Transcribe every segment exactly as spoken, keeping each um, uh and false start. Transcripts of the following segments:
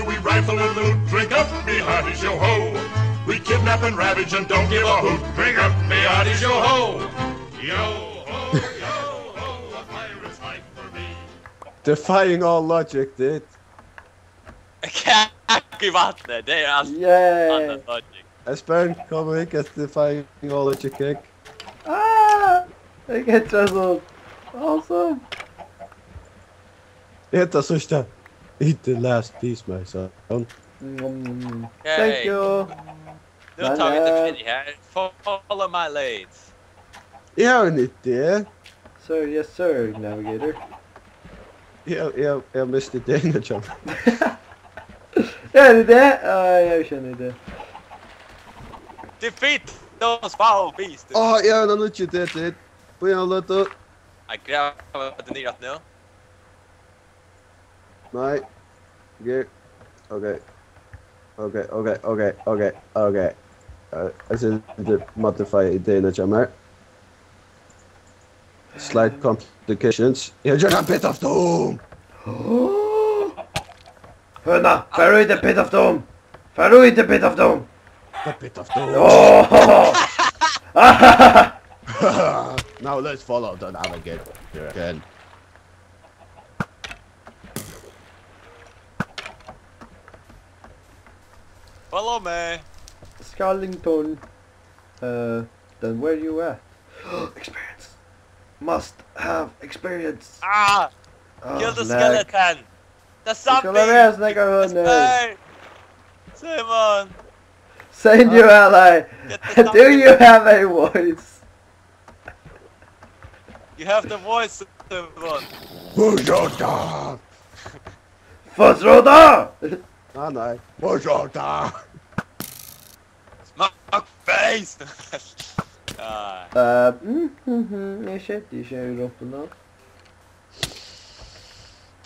We rifle and loot, drink up, me hearties, yo ho. We kidnap and ravage and don't give a hoot. Drink up, me hearties, yo ho. Yo ho, yo ho, a pirate's life for me. Defying all logic, dude. Kaka í vatni, tað er alt Yay. Annað logic. Espen, kom og hygg eftir Defying all logic, hygg. Ah, eg get so awesome. Hetta síðsta. Eat the last piece, my son. Mm, mm, mm. Thank you. Nú tá vit eru fyri her. Follow my lead. Eg havi ein idé. Sir, yes sir, navigator. Eg, eg, eg misti idéina hjá mær. Ja, det er det. Ah, eg havi ikki ein idé. Defeat those foul beasts. Á, eg havi eina nýggja idé til. Bíða eina løtu. Eg gravi tað niður aftur nú. Nei. Ok. Ok, ok, ok, ok, ok. Eh, eg skal modify idéina hjá mær. Slight complications. Eg havi gjørt ein pit of doom! Høna, far út í pit of doom! Far út í pit of doom! The pit of doom. Oh! Now let's follow the navigator again. Follow me. Scarlington. Uh, then where you at? Experience. Must have experience. Ah! Ah, kill the lag. Skeleton. The zombie. Skeleton, snakka hønur. Simon. Send your ally. Get the zombie. Do you have a voice? You have the voice, Simon. Fosrota! Fosrota! Nei, nei. Fosrota! Smack face! Ah. Eh, mm, mm, mm, eg skilti ikki Europa nú.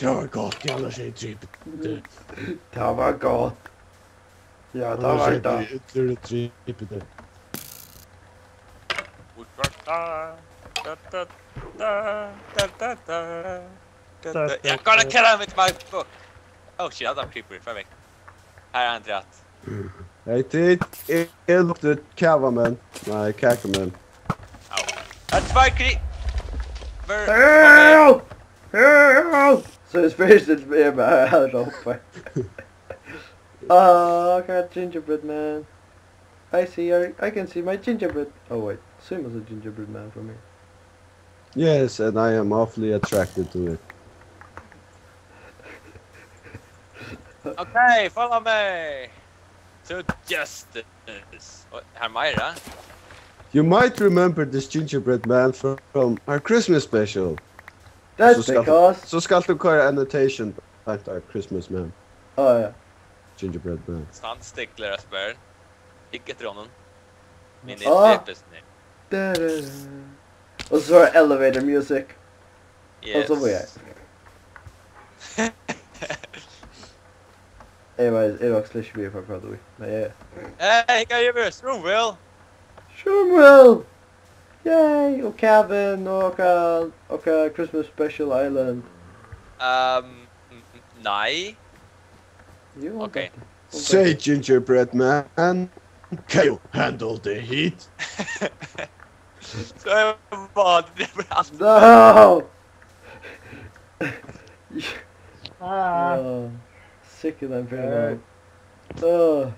Tað var gott, eg annars hevði dripið teg. Tað var gott. Ja, tað var tað. Eg trúði, eg trúði, eg trúði. Eg gotta kill him with my book. Oh shit, hann er creeper, far vekk. Her er hann rætt. Hey, tit, eg, eg lukti kavamenn. Nei, kakumenn. Au. Tað er tveir kri-, ver-, Help! Help! So his face is bare, I don't know. Ah, I got gingerbread man. I see your, I can see my gingerbread. Oh wait, Simon's a gingerbread man from here. Yes, and I am awfully attracted to it. Okay, follow me to justice. Og her er meira. You might remember this gingerbread man from our Christmas special. That's because. So skal, so skalt tú koyra annotation beint á Christmas man. Oh, ja. Gingerbread man. Stand still, Espen. Hygg eftir honum. Minn er drepist nú. Da, da, da. Og so er elevator music. Og so var jeg. Yes. Anyways, it looks like we are for the week. Men ja. Hey, hygg her, Shroomill! Shroomill! Yay! Og Kevin, og, og, og Christmas Special Island. Um, nei. Jo, ok. Say, gingerbread man, can you handle the heat? So, what? No! Ah. Ah, sikke den fyren. Ah.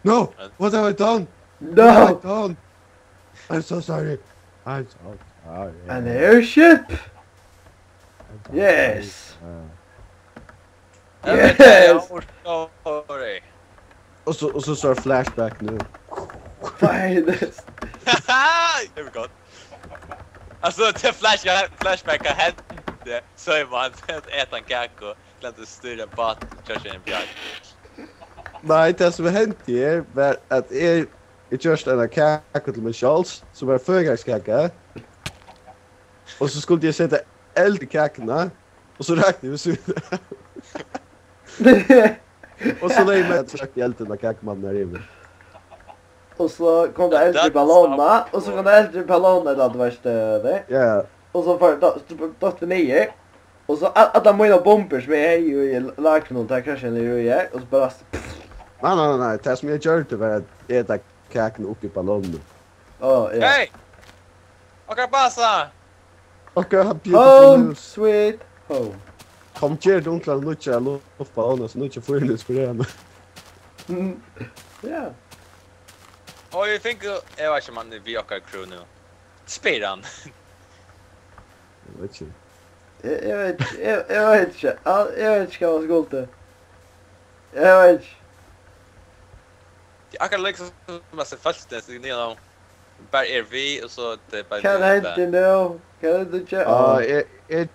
No! What have I done? No! What have I done? I'm so sorry. I'm so sorry. An airship? I'm so sorry. Yes. Uh, Yes! Our story. Og so, og so, så er flashback nú. Hva er det? There we go. Altso, til flashback, flashback, hvat hendi? Simon, at eta ein kaku, gloymdi at stýra bátin, koyrdi ein bjarg. Nei, tað sum hendi her, var at eg, eg gjørdi eina kaku til meg sjálvur, sum var føðingardagskaka. Og so skuldi eg seta eld í kakuna, og so rakti eg við síðuna av. Og so legði eg meg at sløkka eldin, og kakumannin er yvir. Og so kom tað eldur í ballónina, og so kom tað eldur í ballónina, ella tú veitst, eh, tað. Ja. Og so fór, do-, do-, dottið niður. Og so a-, allar mínar bombur sum eg hevði í lagrinum, tær krasjaðu niður í her, og so bara s-, Nei, nei, nei, nei. Tað sum eg gjørdi, var at eta kakuna upp í ballonina. Á, ja. Hey! Okkara basa! Okkara beautiful Home, news. Sweet home. Kom, ger tað um til eina nýggja luftballon, altso nýggja fyrlíksbyrjan. Mm, ja. Og vit fingu, eg veit ikki um hann er við okkara crew nú. Spyr hann. Eg veit ikki. Eg, eg veit ikki, eg, eg veit ikki. Al-, eg veit ikki hvat man skuldi. Eg veit ikki. Tað er akkurát líka sum at seta fólk niðan á. Bara er við, og so tað er bara Hvat við hendir nú? Hvat hendir, Jeff? Ah, eg, eg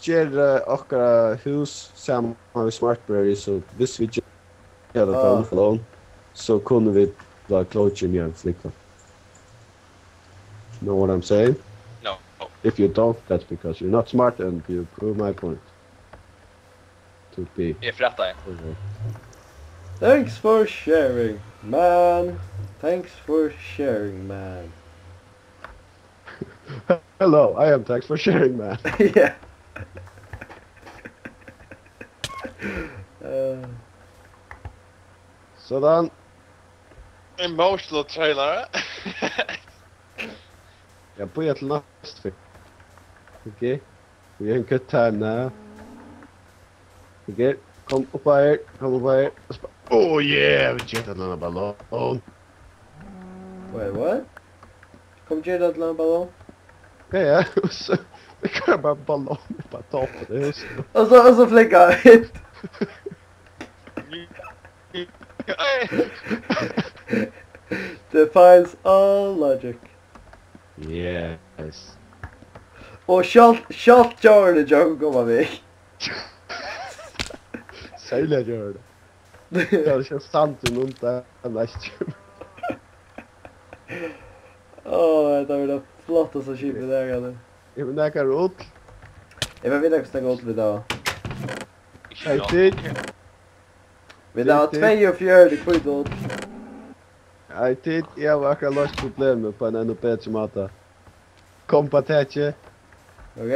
ger, eh, okkara hús saman við Smart Berry, so hvis vit gera tað Ah. Alone, so kunnu vit vera klókir meðan flúgva. Know what I'm saying? No. If you don't, that's because you're not smart and you prove my point to be Eg frætti. Correct. Thanks for sharing, man. Thanks for sharing, man. Hello, I am thanks for sharing, man. Yeah. Uh. Sådan. Emotional trailer. Ja, bíða til næstu ferð. Okay. We ain't got time now. Okay, kom upp her, kom upp her. Sp-, oh yeah, vit gera ein annan ballon. Wait, what? Kom, ger tað til ein ballon. Ja, ja, og so, vit koyra bara ballon upp á toppen, tað er jo så. Og so, og so flúgva vit. Defies all logic. Yes. Og sjálvt, sjálvt djórini hjá okkum koma við. Serliga djórini. Tað er ikki sandur undan, hann er ikki. Ó, hetta verður tað flottasta skipið í dag, Kalle. Eg vil nakað rull. Eg vil vita, hvussu tað gongur við tað. Hey, tit. Vit hava Tit, tit. Tveyogfjøruti hvít ull. Hey, tit, eg havi akkurát loyst problemið á ein enn betri máta. Kom á takið. Ok.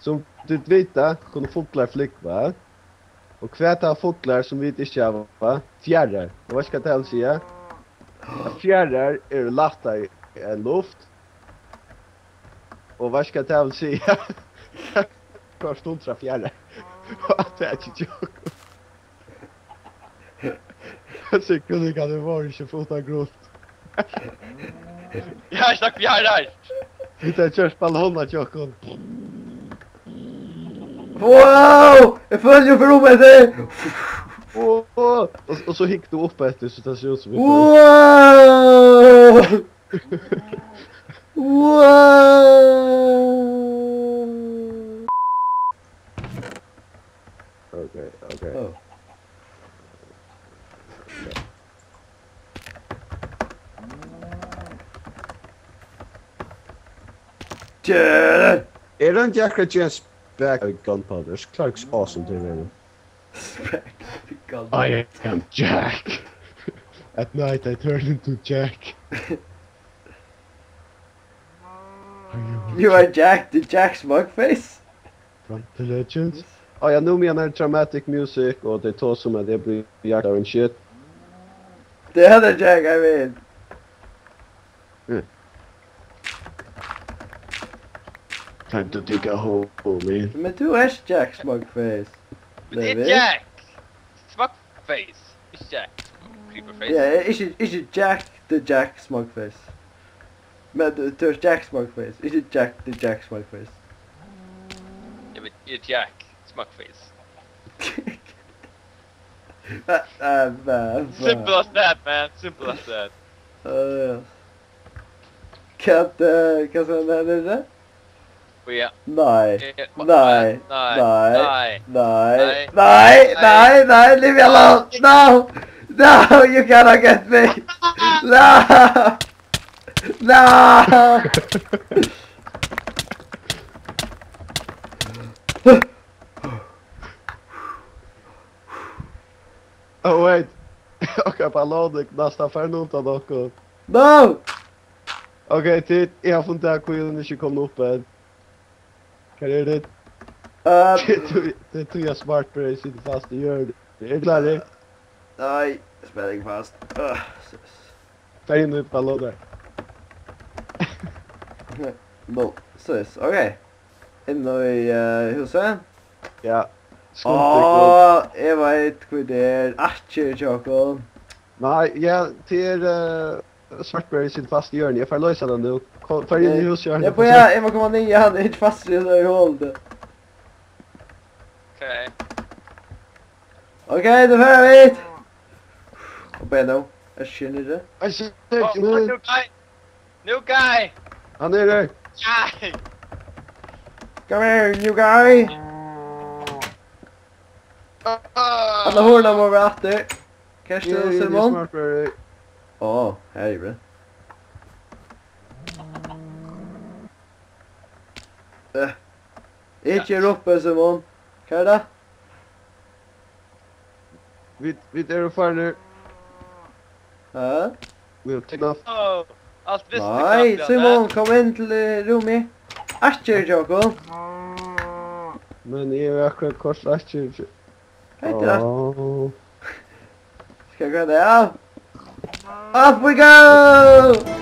Sum tit vita, kunnu fuglar flúgva. Og hvat hava fuglar, sum vit ikki hava? Fjaðrar. Og veitst hvat tað vil siga? At fjaðrar eru lættari enn luft. Og veitst hvat tað vil siga? Koyr hundrað fjaðrar. Og tað er ikki joke. Sikkurt, tað kann vera ikki futt av grund. Eg havi ikki nakað fjaðrar. Vit hava gjørt ballongar hjá okkum. Wow! Eg føli meg fyri um eftir. Wow! Og, og so hygg tú upp eftir, so tað sær út sum vit Wow! Wow! Ok, ok. Oh. Get it! Er hann Jack og James back with gunpowder? Clark's awesome to me. Back with gunpowder. I am Jack. At night I turn into Jack. Are you You are Jack, the Jack Smugface? From the Legends? Á ja, nú meðan er dramatic music, og tey tosa um, at eg blívi jagd av ein shit. The other Jack, I mean. Mm. Time to dig a hole, man. Men tú ert Jack Smugface. Men eg eri Jack Smugface, ikki Jack Creeperface. Ja, ikki, ikki Jack the Jack Smugface. Men tú, tú ert Jack Smugface, ikki Jack the Jack Smugface. Eg veit, eg eri Jack Smugface. Ah, ah, ah, ah. Simple as that, man. Simple as that. Eh, hvat, eh, hvat skal eg nevna? Bíða. Nei. Eh, nei, nei, nei, nei, nei, nei, nei, nei, leave me alone. No! No, you cannot get me! No! No! Oh, wait. Okkara ballon er næstan farin undan okkum. No! Ok, tit, eg havi funnið út av, hví hon ikki er komin upp enn. Hvar eru tit? Uh, Tað er tí, tað er tí, at Smart Berry situr fast í jørðini. Eru tit klárir? Nei, spæl ikki fast. Uh, Far inn í ballónar. No, sis. Ok. Inn í uh, húsið. Ja. Skundið. Á, eg veit hví tað er. Akkur hjá okkum. Nei, ja, tað er uh, Smart Berry situr fast í jørðini. Eg fari loysa hann nú. Kom, far inn í húsið, Ja, på ja, eg má koma niður, hann er ikki fastur í hálvt. Okay. Ok, nú fara vit. Og be nú. Er ikki niðri. Ej, shit, Oh, nu. New guy! New guy! Hann er her. Guy! Come here, new guy. Ah. Alla hurðina má vera aftur. Hvar ert tú, Eg eri Simon? Smart Berry. Á, her er eg. Eh. Ikki er uppi, Simon. Hvar er tað? Vit, vit eru farnir. Hæ? We have taken off. Oh, alt visst Nei, Simon, kom inn til eh, rúmið. Akkur hjá okkum. Men eg eri akkurát koyrt akkur. Hetta er Oh. Skal eg gera tað? Off we go!